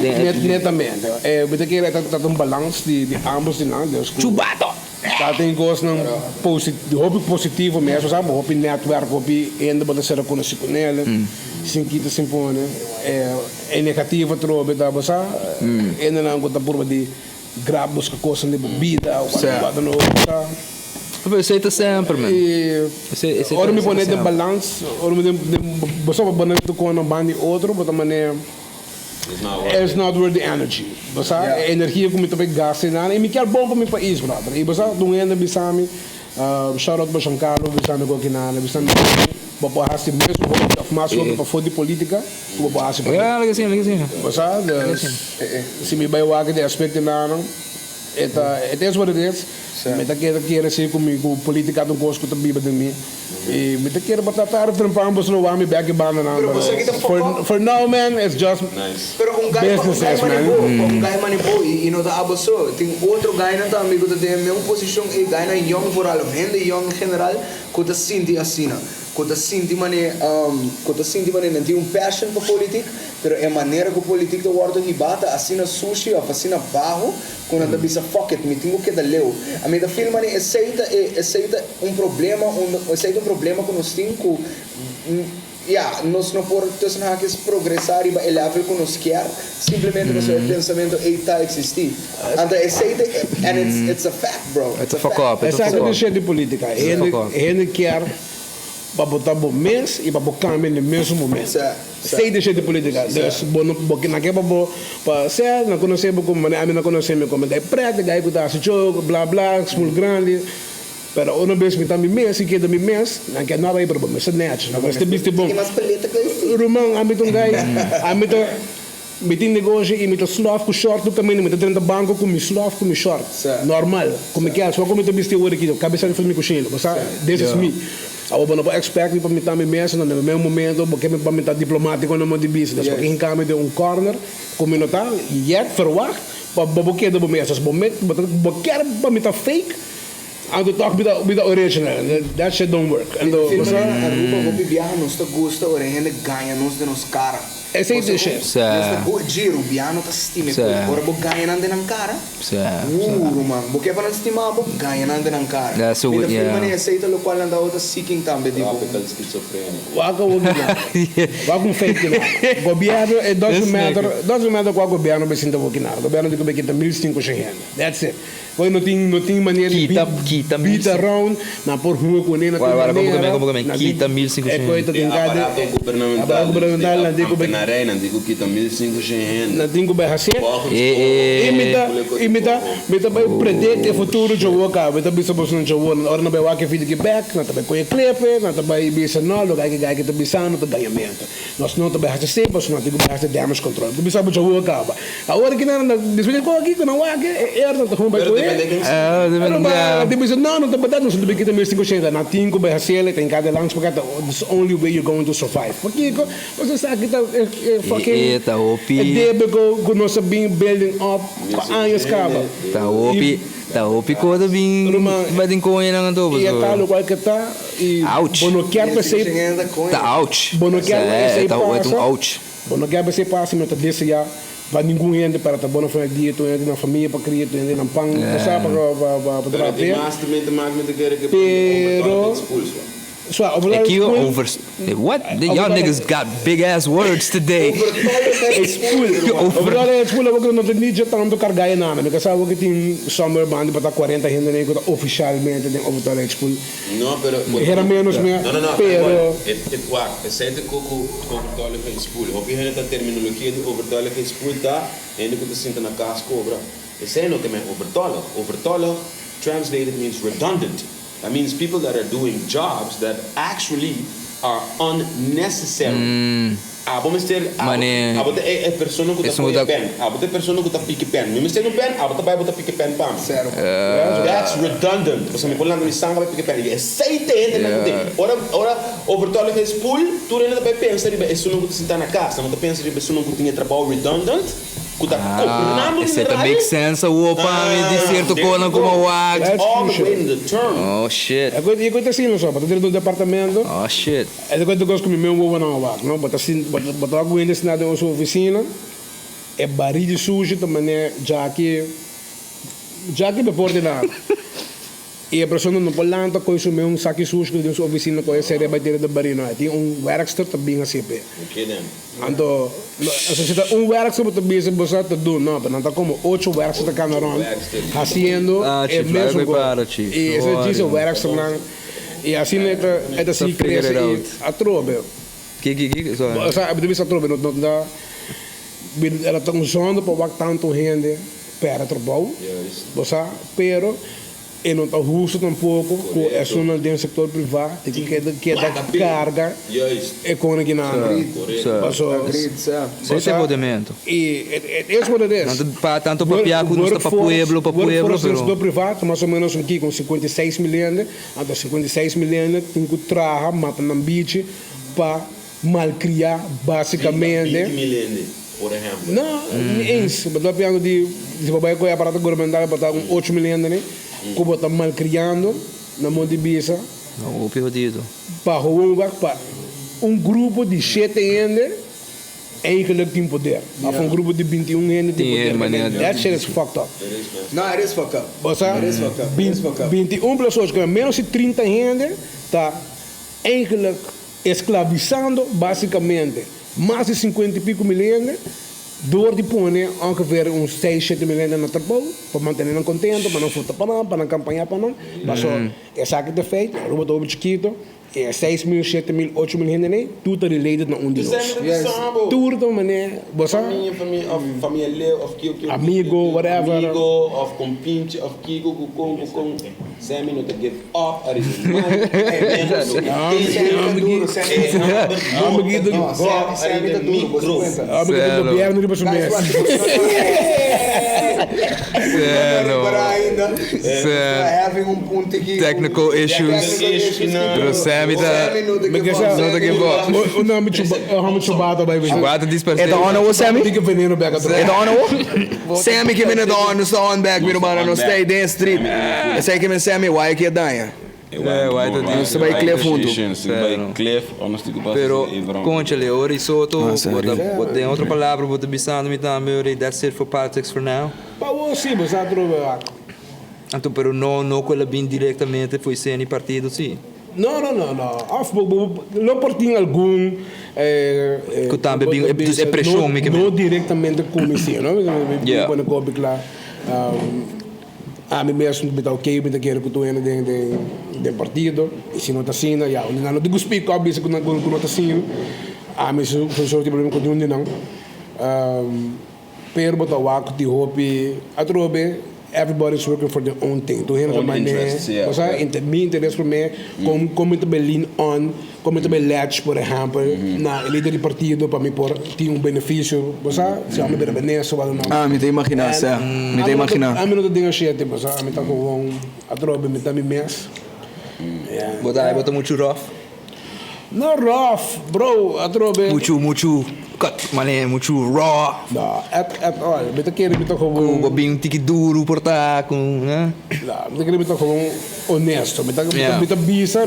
den net netamente mi ta kere ta ta un balans di di ambos di nan dus ku Chubato! Ta tin kosnan posi hopi positivo mes bo sa bo hopi netwerk hopi hende bo ta ser konosí ku nel sin kita sin pone e negativo atrobe ta bo sa hendenan ku ta purba di grab buska kosnan di bo bida o wak no bo sa. Pero esei ta semper man. I ora mi pone den balans ora mi den bo sa bo pone tur kos banda di otro bo ta manera. It's not worth the energy. Bo sa, e energia ku mi ta bay gasta ei nan, i mi kier bon pa mi pais, brother. I bo sa, un hende bisa mi, shout out pa Giancarlo, bisa mi koki nan, a bisa mi, bo por hasi mes hopi of mas hopi pafó di politica ku bo por hasi pa Ya, leke asina, leke asina. Bo sa, dus, si mi bay wak di aspecto nan, E ta, it is what it is. Mi ta kere kere si ku mi ku politica ta un kos ku ta biba den mi. I mi ta kere pa ta tarde trempan boso lo wak mi bek e bandanan. Pero boso aki ta fuck For, up. for now man, it's just Pero un guy pa un guy businesses mane man. bo, pa un guy mane bo i i no ta abo so. Tin otro guynan tambe ku ta den e meun posishon ei, guynan yong vooral of hende yong en general ku ta sinti asina. Ku ta sinti mane ku ta sinti mane nan tin un passion pa politik, pero e manera ku politik ta wòrdu hibá ta asina sushi òf asina baho ku nan ta bisa fuck it, mi tin ku keda leu. A mi ta feel mane esei ta e esei ta un problema un esei ta un problema ku nos tin ku ya nos no por tussen haakjes progresá riba e level ku nos kier simplemente pasobra e pensamentu ei ta eksistí. Anto esei ta and it's it's a fact bro, it's a Fuck fact. up, it's a Esaki fuck ta up. shit di politica. Hende hende kier pa bo ta bo mes y pa bo cambia na e mesun momento. Esey ta shit di politica. Dus bo no bo na ke pa bo pa sea nan conoce bo como manera ami nan conoce mi como guy pret, guy cu ta haci joke, bla bla, smul grandi. Pero una bes mi ta mi mes y keda mi mes, nan ke no a bay pero bo mester nechi, bo mester bisti bon. Ruman, ami ta un guy, ami ta. Mi tin negoshi y mi ta slof cu short tur caminda. Mi ta drenta banco cu mi slof cu mi short. Normal. Cu mi kier. Sua cu mi ta bisti awor aki. Cabeza di mi cushina. Bo sa, this is me. Awor bo no por expect mi pa mi ta mi mes na mi mes momento. Bo ke mi pa mi ta diplomatico na mon di bisa. Despues bo hinca mi den un corner cu mi no ta yet verwacht pa bo keda bo mes. Bo bo kier pa mi ta fake. Anto toch mi ta mi ta original. That shit don't work. Anto, Firma bo sa. na Aruba hopi biaha nos ta gusta ora e hende gaña nos den nos cara. Esei ta shit. Sa. Nos ta go dje Rubiano ta stima e Sa. kos. Ora bo gaña nan den nan cara. Sa. Woo ruman. Bo ke pa nan stima bo, gaña nan den nan cara. That's Mi what, ta firma yeah. na esei ta lokual nan tabata seeking tambe di bo. Tropical schizophrenia. Wak awor di nan. Wak un fake di nan. Gobierno, it doesn't This matter, nigga. doesn't matter kua gobierno bay sinta bo kinan. Gobierno di ku bay kita 1500 hende. That's it. Koe no tin no tin manera di Kita beat kita beat around, nan por hunga kuné, nan tin Wara wara como manera, como como nan tin kita mil e cinco koe ta E tin kada aparato gubernamental, aparato gubernamental nan tin ku bai ambtenarij nan tin ku kita 1500 hende. nan tin ku bai hasié. Volgens E I mi ta e i mi ta mi ta bai predict e futuro djawo ka, mi ta bisa boso nan djawo nan ora nan bai wak e video aki bek, nan ta bai kohe klepe, nan ta bai bisa no loke aki aki ta bisando ta gañamento. Nos no ta bai hasi esei pasobra nan tin ku bai hasi damage control. Mi ta bisa bo djawo kaba. Awor ki nan despues di koki ku nan wak e er nan ta gewoon bai Pero kohe. depende ken Ah, Pero depende, ba yeah. di bisa no no ta berdad nos no ta bai kita mes 500 nan tin ku bai hasiel e ta hinka de langs pasobra ta this only way you're going to survive. Pakiko? Pasobra esaki ta e e fucking E ta hopi. e debe ku ku nos a bin building up pa años kaba. Ta hopi, ta hopi ko ta bin Ruman, bai den koña nan anto I e ta pasobra. lokual ke ta i Ouch. bo no kier pa esei Ta ouch. bo no kier pa esei Ta un pasa. ouch. Bo no kier pa esei pasa mi no ta desea pa ningun hende para ta bo no fina dia tur hende nan famia pa kria tur hende nan pan bo sa pa pa pa Pero traha di pe. mas tambe ta mak mi ta kere ke Pero expulso. swa E kico over what y'all niggas got big ass words today. Overtolligheid spoel awor no ta ni dje tanto carga e nada mi ka sa awor ke tin somewhere banda pa ta 40 hende ku ta oficialmente den overtolligheid spoel. No, pero Era menos mea, No, no, no, pero. Het, het, wak, esei ta ku ku overtolligheidspoel. Hopi hende ta terminologia di overtolligheidspoel ta hende ku ta sinta na kas kobra. Esei no ke men overtollig. Overtollig translated means redundant. That means people that are doing jobs that actually are unnecessary. Abo mester, abo, Mane, abo ta e, e persona ku ta esun ku kohe ta. pen. Abo ta e persona ku ta piki pen. Mi mester un pen, abo ta bai bo ta piki pen pa mi. Sero. That's redundant. Pasobra mi por lanta mi sanga bai piki pen. I esei ta e hendenan ku tin. Ora, ora overtolligheidspoel, tur hende ta bai pensa riba esunnan ku ta sintá na kas. Nan no ta pensa riba esunnan ku tin e trabou redundant, ku ta Ah, kobrando esei ta mineral. make sense awor pa mi di Ah, cierto there you konan go. como wak. It's That's all the crucial. way in the term. Oh shit. E koe ta asina so, bo ta dentro di un departamento. Oh shit. E ta koe kos ku mi mes wowonan a wak, no? Bo ta sin, bo ta, bo ta wak ku hende sintá den su ofisina, e barí di sushi ta manera djaki, djaki before di nada. I e persona no por lanta koe su mes un saki sushi ku ta den su ofisina koe e seria bai tira den barí, no. E tin un wèrkster ta bin hasi p'e. Anto, no, si ta un wèrkster bo ta bisa bo sa ta dun, no, pero nan ta komo ocho wèrkster ta kana rònt hasiendo Ah, e chief, laga mesun koe kos. para, chief. I esei djis e Sorry. wèrksternan. I asina e ta e ta Ta sigui figure krese it i out. atrobe. Ki ki ki? Sorry. Osea, mi ta bisa atrobe, no no ta bin ela ta un zonde pa wak tantu hende pèrdè trabou, bo sa, pero. E no ta husto tampoco cu esunnan den sector priva tin cu keda keda carga e con akinan. Paso Sete bodemento. Y it is what it is. Nan ta pa tanto papia cu nos ta pa pueblo pa pueblo Workforce den pero. sector priva ta mas o menos un kiko un 56 mil hende, anto 56 mil hende tin cu traha mata nan bichi pa malcria basicamente. 20 mil hende por ehempel. No, ni eens. Bo ta papiando di, si bo bai cu e aparato gubernamental bo ta un ocho mil hende ni cu bo ta malcriando na mon di bisa. No, hopi hodido. Pa gewoon wak pa un grupo di shete hende eigenlijk tin poder. Of un grupo di 21 hende tin poder. That shit is fucked up. No, it is fucked up. Bo sa, It is fucked up. It is fucked up. 21 plus ocho, menos di 30 hende ta eigenlijk Esclavisando basicamente mas di 50 y pico mil hende door di pone ongeveer un seis, shete mil hende na trabou pa mantene nan contento, pa nan vota pa nan, pa nan campaña pa nan. Paso esaki ta feit, Aruba ta hopi chikito y e seis mil, shete mil, ocho mil hende nei tur ta related na un di nos. Tur ta mane, bo sa? Famia, famia, of famia leu, of kio, kio, Amigo, whatever. Amigo, of compinche, of kiko, ku kon, ku kon. Sammy no ta give up a riba man. Gobierno riba su mes. Technical issues. Pero Sammy ta no ta give up. Chubata dispersé. E ta on awo, Sammy? E ta on awo? Sammy ke mene ta on, nos ta on back, mi rumannan, nos ta ei den street. Esei ke men Sammy, why ke daña? Nos ta bai cliff huntu. Pero, conchale, ora y Soto, bo ta, bo den otro palabra bo ta bisando mi tambe ora y that's it for politics for now. Pa bo si, bo sa trobe wak. Anto, pero no, no cu el a bin directamente fo'i seni partido si. No, no, no, no. Of bo, bo lo por tin algun Cu tambe bin, dus e presion mi ke No directamente cu mi si, no? Mi pone kopi cla. Ami mes mi ta ok, mi ta kere cu tur hende den den den partido. Y si no ta asina, ya, un di nan no tin cu speak up bisa cu nan cu no ta asina. Ami su su tin problema cu niun di nan. Pero bo ta wak di hopi atrobe, everybody is working for their own thing. Tur hende ta Own mane, interests, yeah, bo sa, yeah. mi interes prome, kon kon mi ta bay lean on, kon mi ta bay latch, por ehempel, na e lider di partido pa mi por tin un beneficio, bo sa, si ami bira beneso wak no. Ah, mi ta imagina, And sa, mi ta ami no ta imagina. ami no ta den e shit, bo sa, ami ta gewoon atrobe mi ta mi mes. Yeah. Bo ta bo ta muchu rough? No rough, bro, atrobe. Muchu, muchu cut, mane, muchu raw. No, at, at all. Mi ta kere mi ta Ku gewoon. bo bin un tiki duru por ta ku, né? No, mi ta kere mi ta gewoon honesto. Mi ta, mi ta, Yeah. mi ta bisa,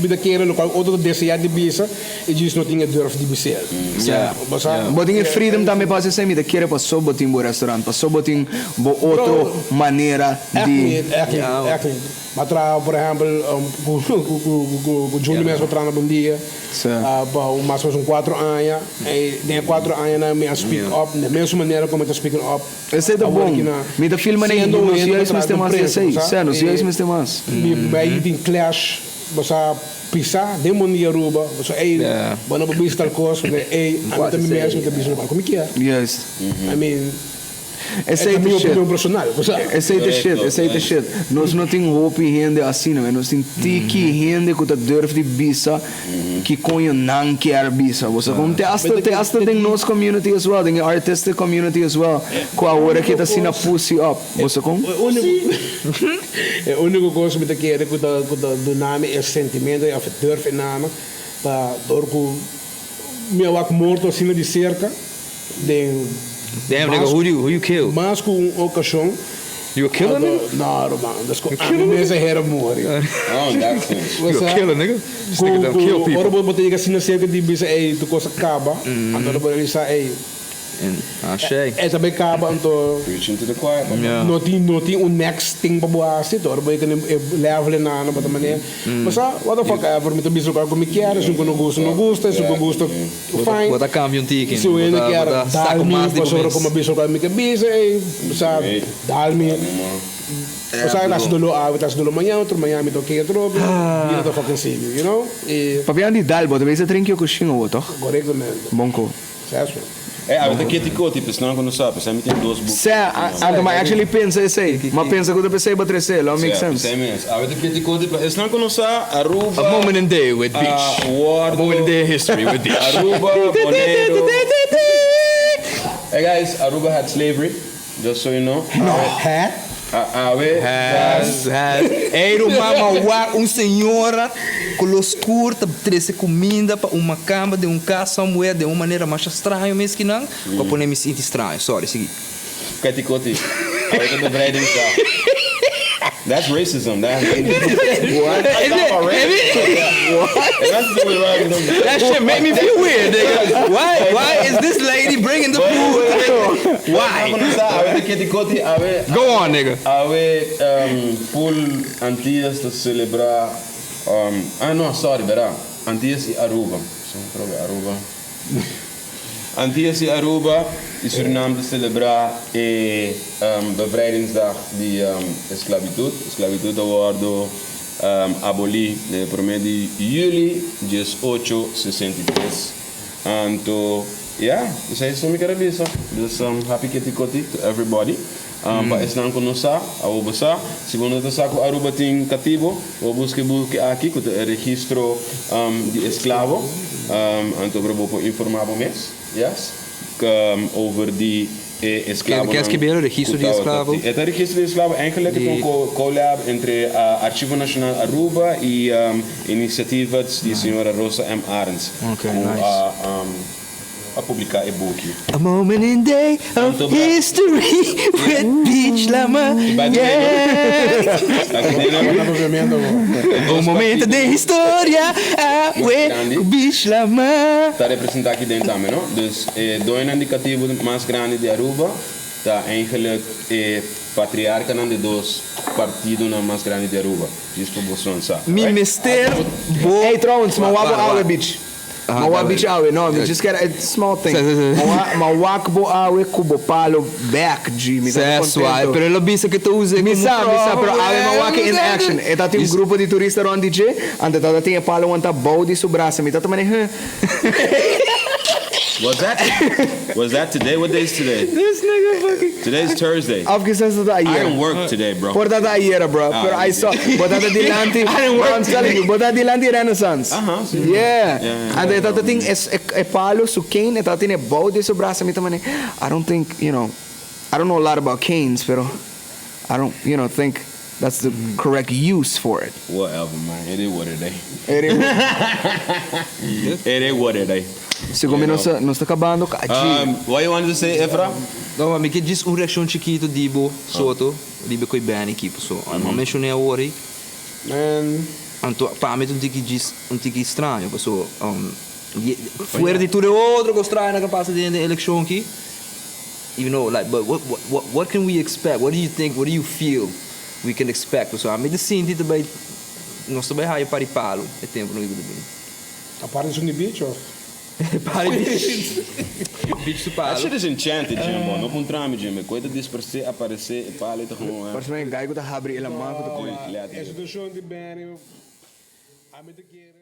mi ta kere lokual otro ta desea di bisa i djis no tin e durf di bis'el. Yeah. Bo sa? Bo tin e freedom tambe pa hasi esei, mi ta kere paso bo tin bo restaurant, paso bo tin bo otro Bro, manera Echt di. niet, echt niet, Yeah. echt niet. M'a traha por ehempel ku Juni mes m'a traha na Bondia pa un mas o menos un kuatro aña i den e kuatro añanan mi a speak up den mesun manera ku mi ta speaking up Esei ta awor bon. aki na Mi ta feel manera siendo un nos hende ku juist traha mester den mas di prensa, esei. bo sa. Sè, nos juist mester mas. Mi bai tin clash bo sa pisa den Bondia Aruba bo sa ey bo no por bisa tal kos ey ami ta mi mes mi ta bisa lokual ku mi kier. Juist. I mean. Esei Ta ta mi shit. opinion personal, bo sa. Esei ta shit, esei ta shit. Nos no tin hopi hende asina, men. Nos tin tiki hende ku ta durf di bisa ki koño nan kier bisa. Bo sa kon? Te hasta, te hasta den nos community as well, den e artistic community as well, ku awor aki ta asina pussy up. Bo sa kon? E úniko kos mi ta kere ku ta ku ta duna mi e sentimento òf e durf e nana ta dor ku mi a wak morto asina di serka. Den Damn nigga, who you, who you kill? Mas ku un okashon. You a killer nigga? No, ruman, dus ku ami mes a hera muri. Oh, in that sense. You a killer nigga? This nigga done kill people. Ora bo ta yega asina serka di bisa ey tur kos a kaba, anto bo realisa ey. Ashe. E ta bay kaba anto. Preaching to the choir, papa. No tin no tin un next thing pa bo hasi, anto ora bo yega na e level enano bo ta manera. Bo sa, what the fuck ever, mi ta bisa loke ku mi kier, esun ku no gusta no gusta, esun ku gusta. Fine. Bo ta cambia un tiki. Si un hende Bo ta kier saco dal mi mas di bo pasobra mes. como bisa loke mi ke bisa ey sa dal mi. Pasobra ta hasi dolo awe ta hasi dolo mañana otro mañana mi ta oke otro bida ta fucking sigui you know y. Papiando di dal bo ta bisa trinki o kushin awo toch? Correctamente. Bon ko. Seswe. Eh, awe ta Keti Koti, pesnan ku no sa, pesei mi tin dos buki. Sè, anto mi actually pensa esei. Mi a pensa ku ta pesei bo trese, lo make sense. Sè, pesei mes. Awe ta Keti Koti, pa esnan ku no sa, Aruba. A moment in day with Beach. A wordo. A moment in day in history with Beach. Aruba, Boneiru. Hey guys, Aruba had slavery, just so you know. No. Awe. Awe. Has, has. Ey ruman ma wak un señora ku lo skur ta trese kuminda pa un makamba den un kas somewhere den un manera masha straño mes ki nan ku a pone mi sinti straño. Sorry, sigui. Kati koti. Awe ta bevrijdingsdag. That's racism. That has What? What? It has to do with racism. That shit make me feel weird, nigga. Why, why is this lady bringing the food? Why? Awe ta keti koti, awe. Go on, nigga. Awe um, full Antillas ta celebra um, ah no, sorry, bera. Antillas y Aruba. So, probe Aruba. Antillas y Aruba y Suriname ta celebra e um, bevrijdingsdag di um, esclavitud. Esclavitud a wordo um, aboli den prome di juli 1863. Anto, ja, esey so mi kier a bisa. Dus um, happy Keti Koti to everybody. Um, Pa esnan ku no sa, awo bo sa. Si bo no ta sa ku Aruba tin katibo, bo buska e buki aki ku ta e registro um, di esklabo. Um, anto bo por informa bo mes, yes, um, over di e esklabonan. Ke skibi e registro di esklabo? E ta registro di esklabo eigenlijk e ta un collab entre Archivo Nacional Aruba y um, iniciativa di señora Rosa M. Arends. Okay, ku nice. a um, a publica e buki. A moment in day of history with Beach Lama. Yeah. Un momento de historia with Beach Lama. Ta representa aki den tambe, no? Dus e doñonan di katibu mas grandi di Aruba ta eigenlijk e patriarkanan di dos partidonan mas grandi di Aruba. Djis pa boso sa. Mi mester bo. Ey trouwens, ma wak bo awe bitch. Ma wak bitch awe. No, mi just kier a small thing. Ma wak, ma wak bo awe ku bo palo back, G. Mi ta Sè suave, contento. pero el a bisa ku e ta usa Mi komo sa, mi sa, pero awe ma wak in action. E ta tin un grupo di turista rond di dje, anto e tata tin e palo wanta bou di su brasa. Mi ta ta mane, huh. Was that was that today? What day is today? This nigga fucking. Today is Thursday. Of kisas ta I ayera. didn't work today, bro. Por ta ayera, bro. Pero I saw. Bo ta dilanti. I didn't work Bro, I'm telling you. Bo ta dilanti Renaissance. Aha, si. Yeah. Yeah, yeah. Anto e tata tin es, e, e palo, su cane, e tata tin e bou di su brasa. Mi ta mane, I don't think, you know, I don't know a lot about canes, pero I don't, you know, think that's the correct use for it. Whatever, man. It is what it is. It is. It is what it is. Segun mi nos ta, nos ta kabando ka aji. Um, what you wanted to say, Efra? No, ma mi ke djis un reakshon chikitu di bo, Soto, riba ku e band aki, paso no a menshoné awor ei. Man. Anto pa mi ta un tiki djis un tiki straño, paso fuera di tur e otro kos strañonan ku a pasa den e elekshon aki, you know, like, but what what what can we expect, what do you think, what do you feel we can expect? Paso ami ta sinti ta bai nos ta bai haya pari palu e tempunan ku ta bini. Aparte esun di beach of? Pari beach. Beach su That palu. shit is enchanted, Jimbo. No puntra mi, Jimbo. Koe ta dispersé, aparesé, e palu ta gewoon. Parse men e guy ku ta habri e laman ku ta kome. E situashon di Benny, ami ta kere.